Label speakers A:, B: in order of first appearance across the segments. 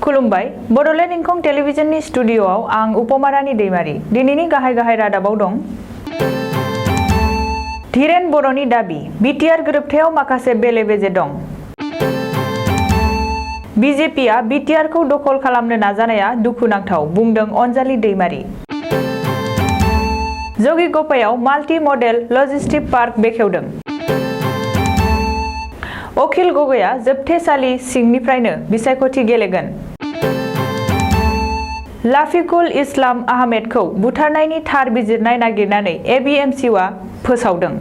A: खुलुमबाय बड'लेण्ड इंखं टेलिभिजननि स्टुडिय'आव आं उपमारानि दैमारि दिनैनि गाहाय रादाबाव दं। धीरेन बर'नि दाबि बिटिआर गोरोबथायाव माखासे बेले-बेजे दं। बिजेपिआ बिटिआरखौ दखल खालामनो नाजानाया दुखुनांथाव बुंदों अनजालि दैमारि। जगिगपायाव माल्टी मडेल लजिस्टिक पार्क बेखेवदों। अखिल गगैआ जोबथेसालि सिंनिफ्रायनो बिसायख'थि गेलेगोन। लाफिकुल इस्लाम आहमेदखौ बुथारनायनि थार बिजिरनाय नागिरनानै एबिएमसिआ फोसावदों।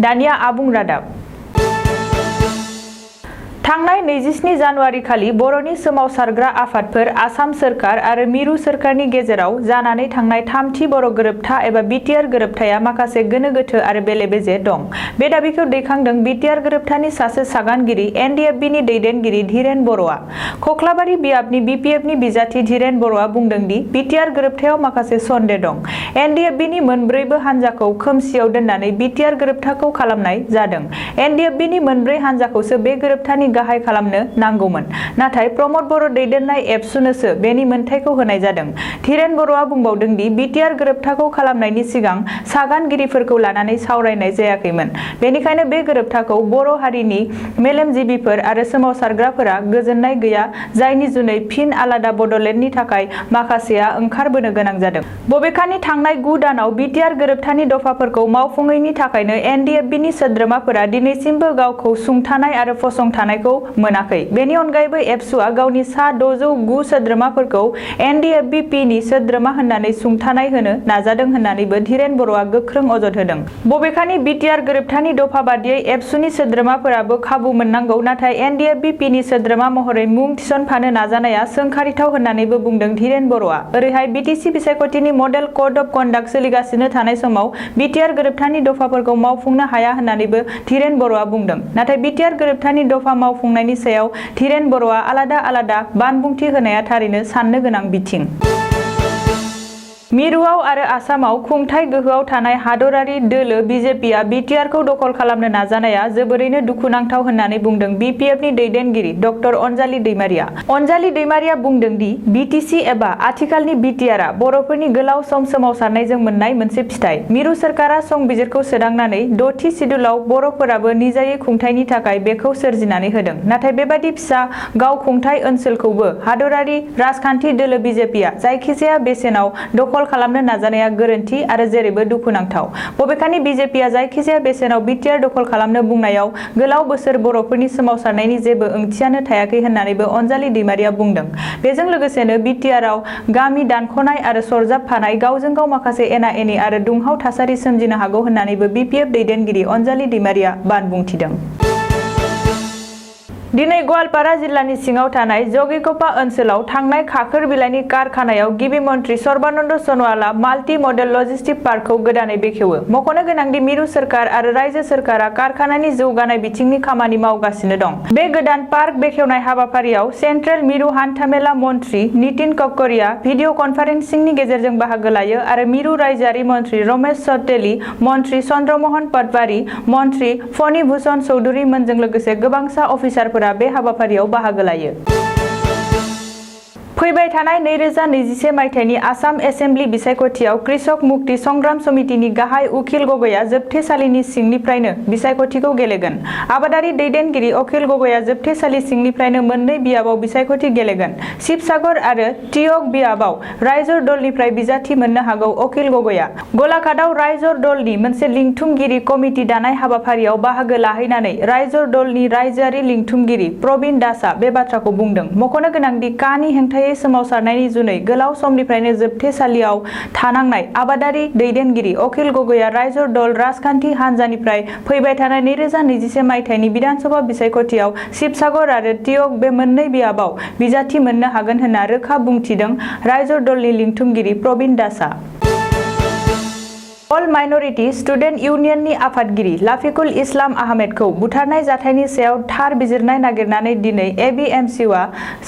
A: दानिया आबुं रादाब। थांनाय 27 जानुवारि खालि बर'नि सोमावसारग्रा आफादफोर आसाम सोरखार आरो मिरु सोरखारनि गेजेराव जानानै थांनाय थामथि बर' गोरोबथा एबा बिटिआर गोरोबथाया माखासे गोनो गोथो आरो बेले-बेजे दं। बे दाबिखौ दैखांदों बिटिआर गोरोबथानि सासे सागानगिरि एनडिएफबिनि दैदेनगिरि धीरेन बर'आ। खख्लाबारि बियाबनि बिपिएफनि बिजाथि धीरेन बर'आ बुंदों दि बिटिआर गोरोबथायाव माखासे सन्देह दं। एनडिएफबिनि मोनब्रैबो हान्जाखौ खोमसियाव दोननानै बिटिआर गोरोबथाखौ खालामनाय जादों। एनडिएफबिनि मोनब्रै हान्जाखौसो बे गोरोबथानि गाहाय खालामनो नांगौमोन, नाथाय प्रमद बर' दैदेननाय एबसुनोसो बेनि मोनथायखौ होनाय जादों। धीरेन बर'आ बुंबावदों दि बिटिआर गोरोबथाखौ खालामनायनि सिगां सागानगिरिफोरखौ लानानै सावरायनाय जायाखैमोन। बेनिखायनो बे गोरोबथाखौ बर' हारिनि मेलेमजिबिफोर आरो सोमावसारग्राफोरा गोजोननाय गैया, जायनि जुनै फिन आलादा बड'लेण्डनि थाखाय माखासेया ओंखारबोनो गोनां जादों। बबेखानि थांनाय 9 दानाव बिटिआर गोरोबथानि दफाफोरखौ मावफुङैनि थाखायनो एनडिएफबिनि सोद्रोमाफोरा दिनैसिमबो गावखौ सुंथानाय आरो फसंथानायखौ मोनाखै। बेनि अनगायैबो एबसुआ गावनि सा 609 सोद्रोमाफोरखौ एनडिएफबि-पिनि सोद्रोमा होननानै सुंथानाय होनो नाजादों होननानैबो धीरेन बर'आ गोख्रों अजद होदों। बबेखानि बिटिआर गोरोबथानि दफा बादियै एबसुनि सोद्रोमाफोराबो खाबु मोननांगौ, नाथाय एनडिएफबि-पिनि सोद्रोमा महरै मुं थिसनफानो नाजानाया सोंखारिथाव होननानैबो बुंदों धीरेन बर'आ। ओरैहाय बिटिसि बिसायख'थिनि मडेल कड अफ कन्डाक्ट सोलिगासिनो थानाय समाव बिटिआर गोरोबथानि दफाफोरखौ मावफुंनो हाया होननानैबो धीरेन बर'आ बुंदों। नाथाय बिटिआर गोरोबथानि दफा मावफुंनायनि सायाव धीरेन बर'आ आलादा बानबुंथि होनाया थारैनो साननो गोनां बिथिं। मिरुआव आरो आसामाव खुंथाय गोहोआव थानाय हादरारि दोलो बिजेपिआ बिटिआरखौ दखल खालामनो नाजानाया जोबोरैनो दुखुनांथाव होननानै बुंदों बिपिएफनि दैदेनगिरि डक्टर अनजालि दैमारिया। अनजालि दैमारिया बुंदों दि बिटिसि एबा आथिखालनि बिटिआरआ बर'फोरनि गोलाव सम सोमावसारनायजों मोननाय मोनसे फिथाइ। मिरु सोरखारा संबिजिरखौ सोदांनानै 6थि सिडुलआव बर'फोराबो निजायै खुंथायनि थाखाय बेखौ सोरजिनानै होदों। नाथाय बेबादि फिसा गावखुंथाय ओनसोलखौबो हादरारि राजखान्थि दोलो बिजेपिआ जायखिजाया बेसेनाव दखल खालामनो नाजानाया गोरोन्थि आरो जेरैबो दुखुनांथाव। बबेखानि बिजेपिआ जायखिजाया बेसेनाव बिटिआर दखल खालामनो बुंनायाव गोलाव बोसोर बर'फोरनि सोमावसारनायनि जेबो ओंथियानो थायाखै होननानैबो अनजालि दैमारिया बुंदों। बेजों लोगोसेनो बिटिआरआव गामि दानख'नाय आरो सरजाबफानाय गावजों गाव माखासे एना-एनि आरो दुंहाव थासारि सोमजिनो हागौ होननानैबो बिपिएफ दैदेनगिरि अनजालि दैमारिया बानबुंथिदों। दिनै गवालपारा जिल्लानि सिङाव थानाय जगिगपा ओनसोलाव थांनाय खाखोर बिलाइनि कारखानायाव गिबि मन्थ्रि सर्बानन्द सन'वालआ माल्टी मडेल लजिस्टिक पार्कखौ गोदानै बेखेवो। मख'नो गोनांदि मिरु सोरखार आरो रायजो सोरखारा कारखानानि जौगानाय बिथिंनि खामानि मावगासिनो दं। बे गोदान पार्क बेखेवनाय हाबाफारियाव सेन्ट्रेल मिरु हान्थामेला मन्थ्रि नितिन गडकरीआ भिडिअ कनफारेन्सिंनि गेजेरजों बाहागो लायो आरो मिरु रायजोआरि मन्थ्रि रमेश सतेली, मन्थ्रि चन्द्रमोहन पटवारी, मन्थ्रि फणि भूषण चौधुरी मोनजों लोगोसे गोबांसा अफिसारफोरा बे हाबाफारियाव बाहागो लायो। फैबाय थानाय 2021 मायथाइनि आसाम एसेम्बलि बिसायख'थियाव कृषक मुक्ति संग्राम समितिनि गाहाय उखिल गगैआ जोबथेसालिनि सिंनिफ्रायनो बिसायख'थिखौ गेलेगोन। आबादारि दैदेनगिरि अखिल गगैआ जोबथेसालि सिंनिफ्रायनो मोननै बियाबाव बिसायख'थि गेलेगोन। शिबसागर आरो टियक बियाबाव रायजर दलनिफ्राय बिजाथि मोननो हागौ अखिल गगैआ। गलाघाटआव रायजर दलनि मोनसे लिंथुमगिरि कमिटि दानाय हाबाफारियाव बाहागो लाहैनानै रायजर दलनि रायजोआरि लिंथुमगिरि प्रबिन दासआ बे बाथ्राखौ बुंदों। मख'नो गोनांदि कानि हेंथायै सोमावसारनायनि जुनै गोलाव समनिफ्रायनो जोबथेसालियाव थानांनाय आबादारि दैदेनगिरि अखिल गगैआ रायजर दल राजखान्थि हान्जानिफ्राय फैबाय थानाय 2021 मायथाइनि बिधानसभा बिसायख'थियाव शिबसागर आरो टियक बे मोननै बियाबाव बिजाथि मोननो हागोन होनना रोखा बुंथिदों रायजर दलनि लिंथुमगिरि प्रबिन दासआ। अल माइनरिटी स्टुडेन्ट इउनियननि आफादगिरि लाफिकुल इस्लाम आहमेदखौ बुथारनाय जाथायनि सायाव थार बिजिरनाय नागिरनानै दिनै एबिएमसिआ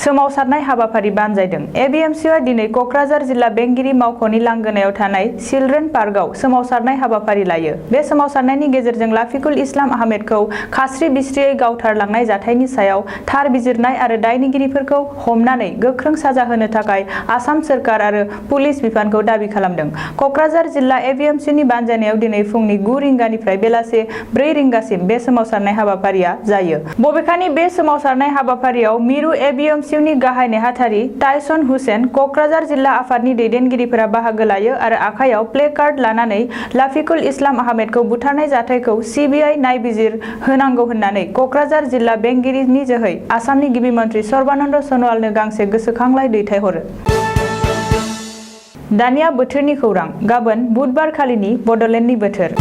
A: सोमावसारनाय हाबाफारि बानजायदों। एबिएमसिआ दिनै कक्राझार जिल्ला बेंगिरि मावख'नि लांगोनायाव थानाय चिल्ड्रेन पार्कआव सोमावसारनाय हाबाफारि लायो। बे सोमावसारनायनि गेजेरजों लाफिकुल इस्लाम आहमेदखौ खास्रि बिस्रियै गावथारलांनाय जाथायनि सायाव थार बिजिरनाय आरो दायनिगिरिफोरखौ हमनानै गोख्रों साजा होनो थाखाय आसाम सोरखार आरो पुलिस बिफानखौ दाबि खालामदों। कक्राझार जिल्ला एबिएमसिनि बानजायनायाव दिनै फुंनि 9 रिंगानिफ्राय बेलासे 4 रिंगासिम बे सोमावसारनाय हाबाफारिया जायो। बबेखानि बे सोमावसारनाय हाबाफारियाव मिरु एबिएमसिनि गाहाय नेहाथारि टाइसन हुसेन, कक्राझार जिल्ला आफादनि दैदेनगिरिफोरा बाहागो लायो आरो आखायाव प्ले कार्ड लानानै लाफिकुल इस्लाम आहमेदखौ बुथारनाय जाथायखौ सिबिआइ नायबिजिर होनांगौ होननानै कक्राझार जिल्ला बेंगिरिनि जोहै आसामनि गिबि मन्थ्रि सर्बानन्द सन'वालनो गांसे गोसोखांलाइ दैथायहरो। दानिया बोथोरनि खौरां। गाबोन बुधबार खालिनि बड'लेण्डनि बोथोर।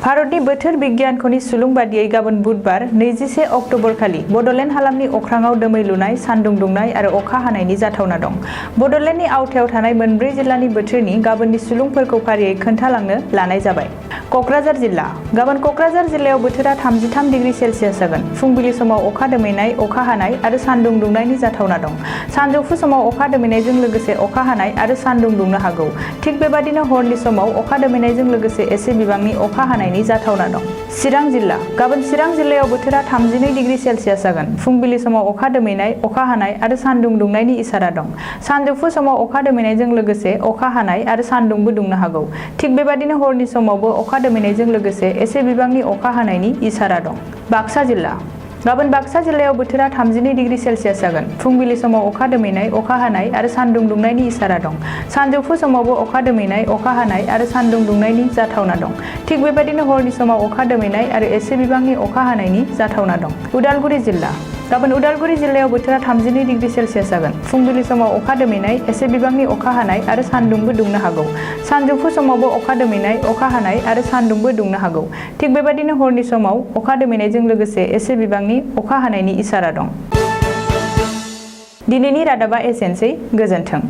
A: भारतनि बोथोर बिगियानख'नि सुलुं बादियै गाबोन बुधबार 21 अक्ट'बर खालि बड'लेण्ड हालामनि अख्राङाव दोमैलुनाय, सान्दुं दुंनाय आरो अखा हानायनि जाथावना दं। बड'लेण्डनि आवथायाव थानाय मोनब्रै जिल्लानि बोथोरनि गाबोननि सुलुंफोरखौ फारियै खोन्थालांनो लानाय जाबाय। कक्राझार जिल्ला। गाबोन कक्राझार जिल्लायाव बोथोरा 33 डिग्री सेलसियास जागोन। फुंबिलि समाव अखा दोमैनाय, अखा हानाय आरो सान्दुं दुंनायनि जाथावना दं। सानजौफु समाव अखा दोमैनायजों लोगोसे अखा हानाय आरो सान्दुं दुंनो हागौ। थिग बेबादिनो हरनि समाव अखा दोमैनायजों लोगोसे एसे बिबांनि अखा हानायनि जाथावना दं। चिरां जिल्ला। गाबोन चिरां जिल्लायाव बोथोरा 32 डिग्री सेलसियास जागोन। फुंबिलि समाव अखा दोमैनाय, अखा हानाय आरो सान्दुं दुंनायनि इसारा दं। सानजौफु समाव अखा दोमैनायजों लोगोसे अखा हानाय आरो सान्दुंबो दुंनो हागौ। थिग बेबादिनो हरनि समावबो अखा दोमैनायजों लोगोसे एसे बिबांनि अखा हानायनि इसारा दं। बाक्सा जिल्ला। गाबोन बाक्सा जिल्लायाव बोथोरा 32 डिग्री सेलसियास जागोन। फुंबिलि समाव अखा दोमैनाय, अखा हानाय आरो सान्दुं दुंनायनि इसारा दं। सानजौफु समावबो अखा दोमैनाय, अखा हानाय आरो सान्दुं दुंनायनि जाथावना दं। थिग बेबादिनो हरनि समाव अखा दोमैनाय आरो एसे बिबांनि अखा हानायनि जाथावना दं। उदालगुरि जिल्ला। गाबोन उदालगुरि जिल्लायाव बोथोरा 32 डिग्री सेलसियास जागोन। फुंबिलि समाव अखा दोमैनाय, एसे बिबांनि अखा हानाय आरो सान्दुंबो दुंनो हागौ। सानजौफु समावबो अखा दोमैनाय, अखा हानाय आरो सान्दुंबो दुंनो हागौ। थिग बेबादिनो हरनि समाव अखा दोमैनायजों लोगोसे एसे बिबांनि अखा हानायनि इसारा दं। दिनैनि रादाबा एसेनोसै। गोजोन्थों।